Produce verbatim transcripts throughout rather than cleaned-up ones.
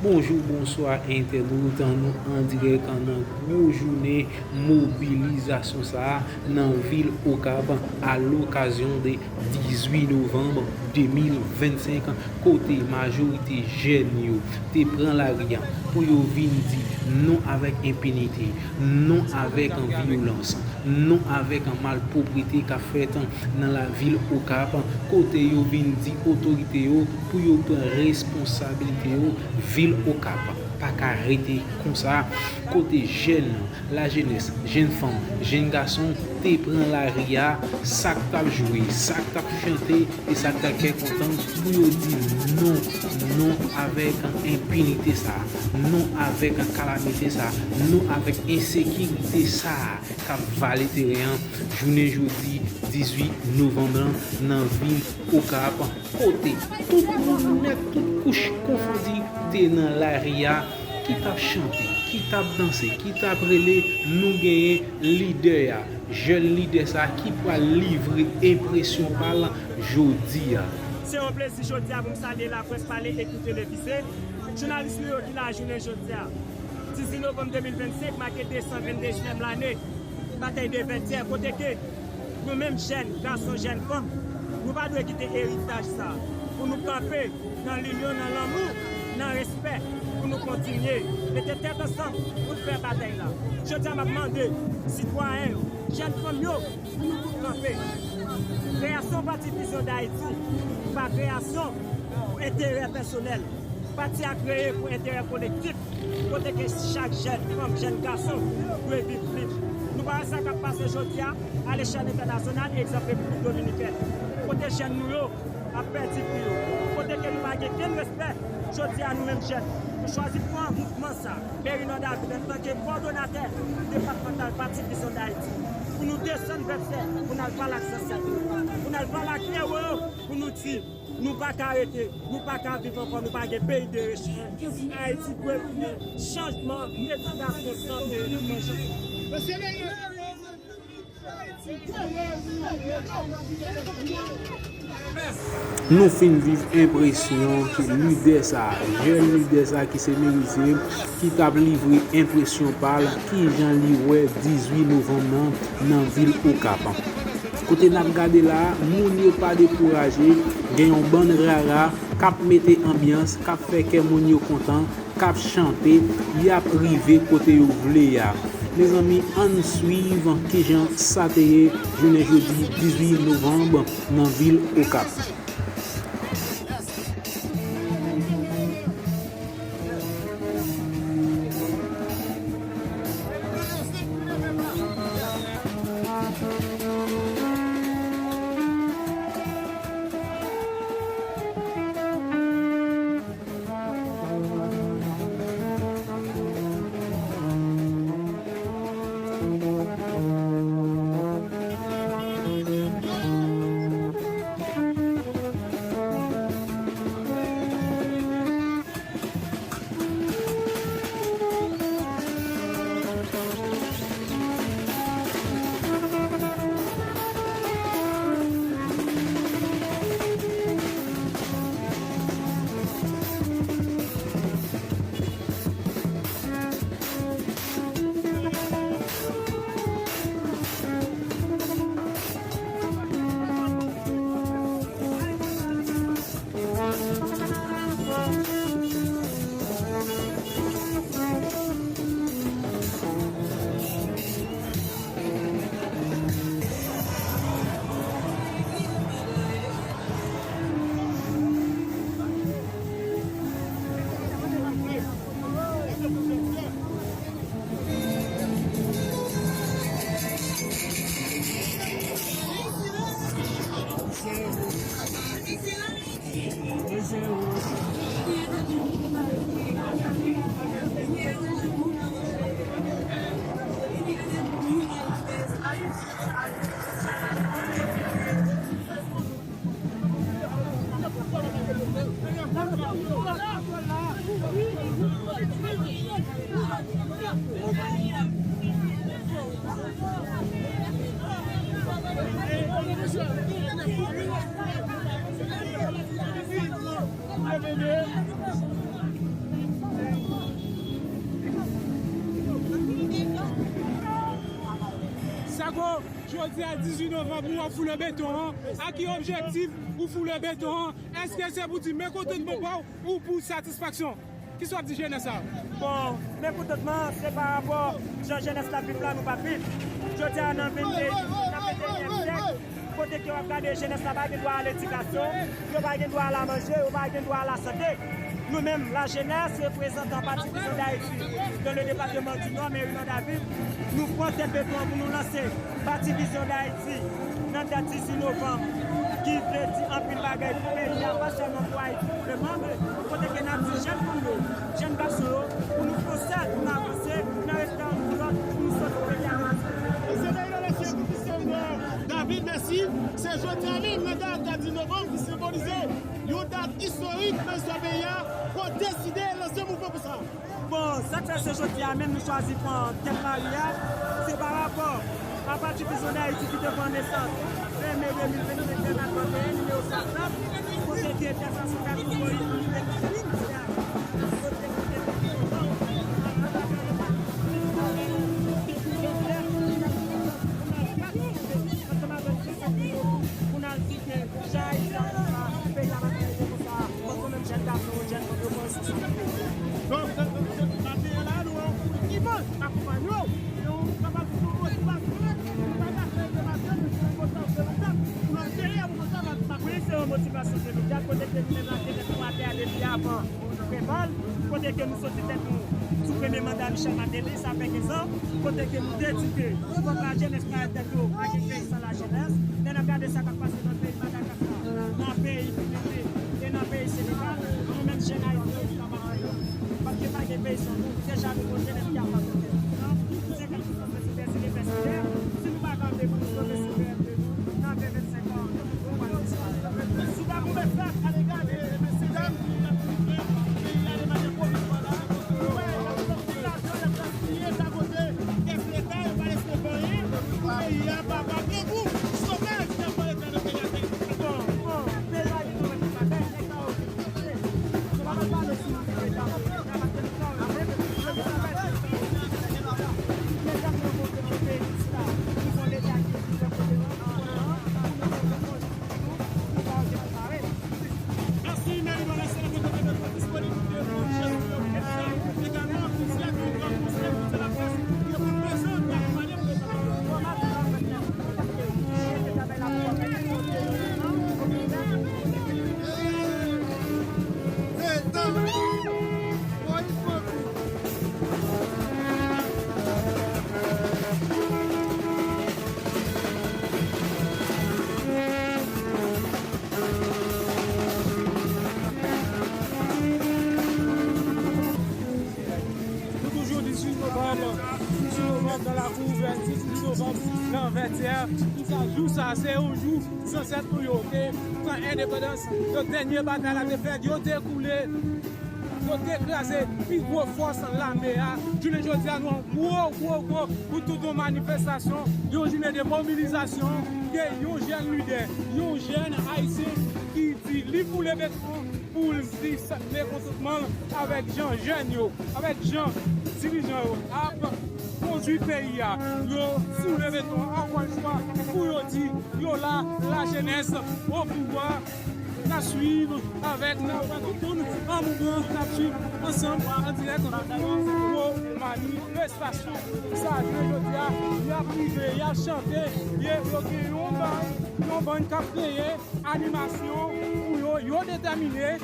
Bonjou, bonswa entènot, nou an dirèk nan gwo jounen mobilizasyon sa a nan vil Okap a lokazyon de dizuit novanm de mil vennsenk, kote majorite jèn yo te pran lari a pou yo vin di non avèk enpinite, non avèk vyolans, non avèk malpwoprete k ap fèt nan lavil Okap, kote yo vin di otorite yo pou yo pran responsabilite yo, vil Okap pa ka rete konsa, kote jèn, lajenès, jèn fanm, jèn gason te pran lari a, sa k t ap jwe, sa k t ap chante e sa k t ap kè kontan pou yo di non, non avèk enpinite sa, non avèk kalamite sa, non avèk ensekirite sa k ap vale teren an jounen jodi dizuit novanm lan nan vil Okap, kote tout moun nèt, tout kouch konfondi te nan lari a, ki t ap chante, ki t ap danse, ki t ap rele, nou genyen lidè a, jèn lidè sa ki pral livre enpresyon pa l jodi a. Se yon plezi jodi a pou m salye laprès pale, ekri, televize. Jounalis nou yo ki la jounen jodi a, dizuit novanm de mil vennsenk, make de san venndezyèm lane batay de Vètyè, kote ke nou menm jèn gason, jèn fanm, nou pa dwe kite eritaj sa a. Pou nou kanpe nan linyon, nan lanmou, nan respè, pou nou kontinye mete tèt ansanm pou n fè batay la. Jodi a, m ap mande sitwayen yo, jèn fanm yo, pou nou tout kanpe. Kreyasyon Pati Vizyon Dayiti pa kreyasyon pou enterè pèsonèl. Pati a kreye pou enterè kolektif, kote ke chak jèn fanm, jèn gason dwe viv lib. Nou pa wè sa k ap pase jodi a, a lechèl entènasyonal, egzanp Repiblik Dominikèn, kote jèn nou yo ap pèdi vi yo, kote ke nou pa gen kenn respè. Jodi a, nou menm jèn, nou chwazi pran mouvman sa, Merinon David, antanke kowòdonatè depatmantal Pati Vizyon Dayiti, pou nou desann Vètyè, pou n al pale ak zansèt yo, pou n al pale ak ewo yo, pou nou di, nou pa ka rete, nou pa ka viv ankò, nou pa gen peyi de rechèch. Ayiti dwe vini, chanjman, edikasyon, sante, manje. Nou fin viv enpresyon ke lidè sa, jèn lidè sa ki se Merizye, ki t ap livre enpresyon pa l, kijan li wè dizuit novanm nan, nan vil Okap. Kote n ap gade la, moun yo pa dekouraje, gen yon bann rara k ap mete anbyans, k ap fè kè moun yo kontan, k ap chante, y ap rive kote yo vle a. Mezanmi, ann swiv kijan sa te ye jounen jodi dizuit novanm nan vil Okap. Jodi a dizuit novanm, ou ap foule beton an. A ki objektif ou foule beton an? Èske se pou di mekontantman pa w ou pou satisfaksyon? Kisa w ap di jenès la? Bon, mekontantman, se pa rapò jan jenès la ap viv la, nou p ap viv. Jodi a, nan vennde, nan ventenyèm syèk, kote ke w ap gade jenès la pa gen dwa a ledikasyon, yo pa gen dwa a la manje, yo pa gen dwa a la sante. Nou menm, la jenès, reprezantan Pati Vizyon Dayiti, dans le département du Nord, Meriland Lavil, nou pran tèt beton an pou nou lanse Pati Vizyon Dayiti nan dat dizuit novanm, ki vle di anpil bagay pou peyi a, pa sèlman pou Ayiti, pou lemonn, kote ke n ap di jèn fanm yo, jèn gason yo, pou nou fonse, pou nou avanse, pou nou rete youn pou lòt, pou nou sove peyi a. Mesye, dayè, mesye, pou ki se yon David, mèsi. Se jodi a menm, nan dat dizuit novanm, ki senbolize yon dat istorik nan istwa peyi a, pou deside lanse mouvman pou sa. Bon, sa k fè se jodi a menm nou chwazi pran tèt lari a, se pa rapò a Pati Vizyon Dayiti ki te pran nesans ven me de mil vennsenk, dènye nimewo sa, kote ke tèt sa se tèt pou politik, kote ki te pou n al di ke jan Ayiti ap viv la, peyi a pa t merite konsa. Mwen, kòm jèn gason, jèn fanm, yo pran responsabilite. Donk, se, se, se maten an la, nou wè yon foul imans akonpanye w. E w kapab di yon motivasyon, yon bagay ki te maten, nou se yon motivasyon imedya pou nou ta. Wi, se yon motivasyon imedya, kote ke nou menm la, jenès nou atè a depi avan. Preval, kote ke nou soti tèt nou sou premye manda Michel Martelly, sa fè kenz an, kote ke nou te di ke fòk lajenès parèt tèt yo, pa gen peyi san lajenès. Lè n ap gade sa k ap pase nan peyi Madagaskar, nan peyi Ginen e nan peyi Senegal, nou menm jèn Ayisyen, nou pa gen peyi san nou, deja nou gon jenès ki ap pase tèt nou, senkant pou san se dèz inivèsitè, si nou pa kanpe pou nou sove souverènte nou, nan ven vennsenk an, nou pral disparèt. Si w pa gon mesaj alega de mesye dam ki ap kite peyi a de manyè pwovizwa la, nou wè y ap sòti lajan, y ap gaspiye, sa kote kès Leta, yo pa lese anyen pou peyi a pa, pa grangou. Chomaj k ap vòlè nan peyi a, se bon, bon, peyi a gen yon lòt bagay, nèg sa yo. Nou toujou dizuit novanm, dizuit novanm nan lakou Vètyè, dizuit novanm nan Vètyè. Pou sa, jou sa, se yon jou zansèt nou yo te pran endepandans, yo dènye batay la te fèt, yo te koule, yo te kraze pi gwo fòs lame a. Jounen jodi a, nou an gwo, gwo, gwo, pou tout yon manifestasyon, yon jounen de mobilizasyon, ke yon jèn lidè, yon jèn ayisyen ki di li pou leve pou l di sa, mekontantman l avèk jan jèn yo, avèk jan dirijan yo ap kondui peyi a. Yo souleve beton an ankò yon fwa pou yo di yo la, lajenès o pouvwa. N ap swiv avèk, n ap wè tout moun an mouvman, n ap swiv ansanm an dirèk gwo manifestasyon. Sa, jounen jodi a, y ap rive, y ap chante, ye, yo gen yon bann, yon bann k ap kreye animasyon pou yo, yo detèmine,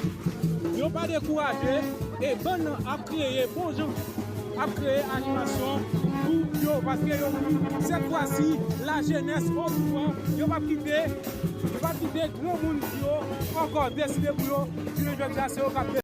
yo pa dekouraje, e bann nan ap kreye bon jan, ap kreye animasyon pou yo, paske yo di, sèt fwa si, lajenès o pouvwa, yo p ap kite, yo p ap kite granmoun yo ankò deside pou yo, jounen jodi a, se yo k ap